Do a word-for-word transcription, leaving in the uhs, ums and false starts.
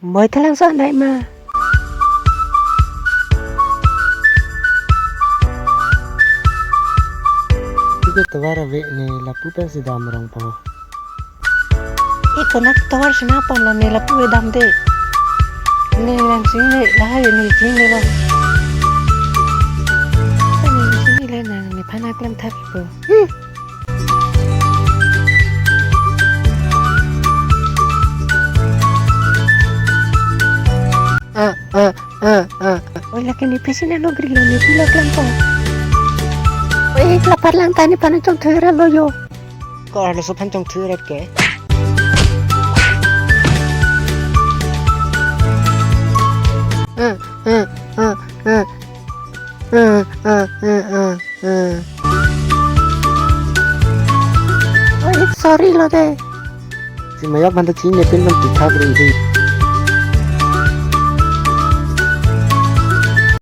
Boi thalang so andai ma. Tike tovar ave ne lapu pensi dam rong po. Iko nak tovar sena pon lo ne lapu dam de. Ne rang sing ne lahai ne sing ne lo. Ne sing ne le nang ne phan aklem thak ko. Hmm. Ah, ah, ah, ah. Oi, lake ne pisi nalo gri lo, ne pilo klang ta. Oi, klapar lang ta, ne phan chongthu ra lo yo. Ko arloso phan chongthu ra ke. Ah, ah, ah, ah. Ah, ah, ah, ah, ah. Oi, sorry lo de. Si mayak banta chini pin banta thak ri di.